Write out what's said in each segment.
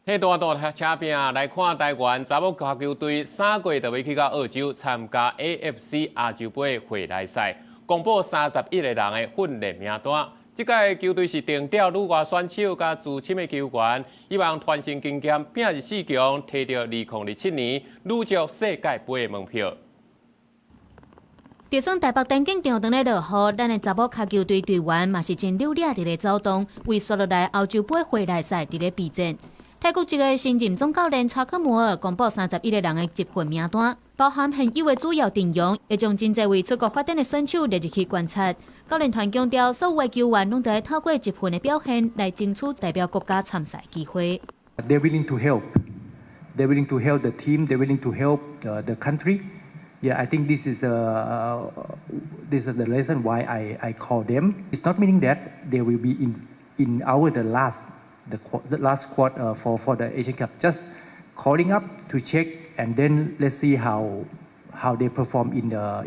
彼大大車拼來看台灣查某跤球隊3月就欲去到澳洲參加 AFC 亞洲盃回來賽，公布31個人的訓練名單。這屆球隊是定調旅外選手佮資深的球員，希望傳承經驗，拼入四強，提著2027年女足世界盃的門票。就算台北田徑場當咧落雨，咱的查某跤球隊隊員嘛是真努力佇咧走動，為紲落來歐洲盃回來賽佇咧備戰。泰國籍的新任總教練查克摩爾公布31個人的集訓名單，包含現有的主要陣容，會將真濟位出國發展的選手列入去觀察。教練團強調，所有的球員攏得透過集訓的表現來爭取代表國家參賽機會。 They're willing to help. They're willing to help the team. They're willing to help the country. Yeah, I think this is the reason why I call them. It's not meaning that they will be in our the last squad for the Asian Cup. Just calling up to check and then let's see how they perform in the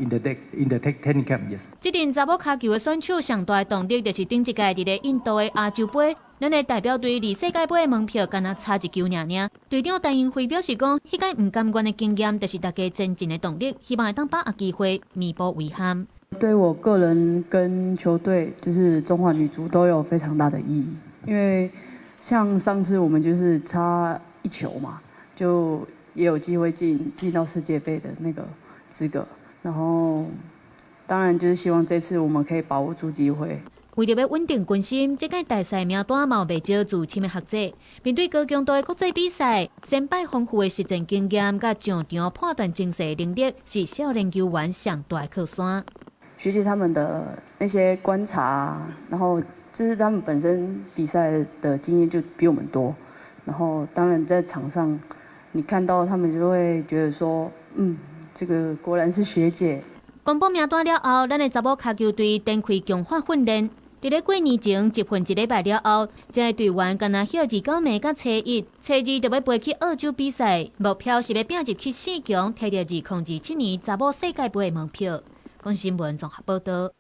training camp. Yes. 這陣查某跤球的選手上大的動力就是頂一屆佇咧印度的亞洲盃，咱的代表隊離世界盃的門票敢若差一球爾爾。隊長陳英輝表示講，彼屆毋甘願的經驗就是大家前進的動力，希望會當把握機會彌補遺憾。對我個人跟球隊，就是中華女足都有非常大的意義，因為像上次我們就是差一球嘛，就也有機會進到世界盃的那個資格，然後當然就是希望這次我們可以把握住機會。為著欲穩定軍心，這屆大賽名單嘛有袂少資深的學姐。面對高強度的國際比賽，先輩豐富的實戰經驗佮上場判斷情勢能力，是少年球員上大的靠山。學姐他們的那些觀察，然後就是他們本身比賽的經驗就比我們多，然後當然在場上，你看到他們就會覺得說，嗯，這個果然是學姐。公布名單了後，咱的查某跤球隊展開強化訓練。佇咧過年前集訓一禮拜了後，這个隊員敢若歇29暝佮初一、初二就欲飛去澳洲比賽，目標是欲拼入去四強，提著2027年查某世界盃的門票。公視新聞綜合報導。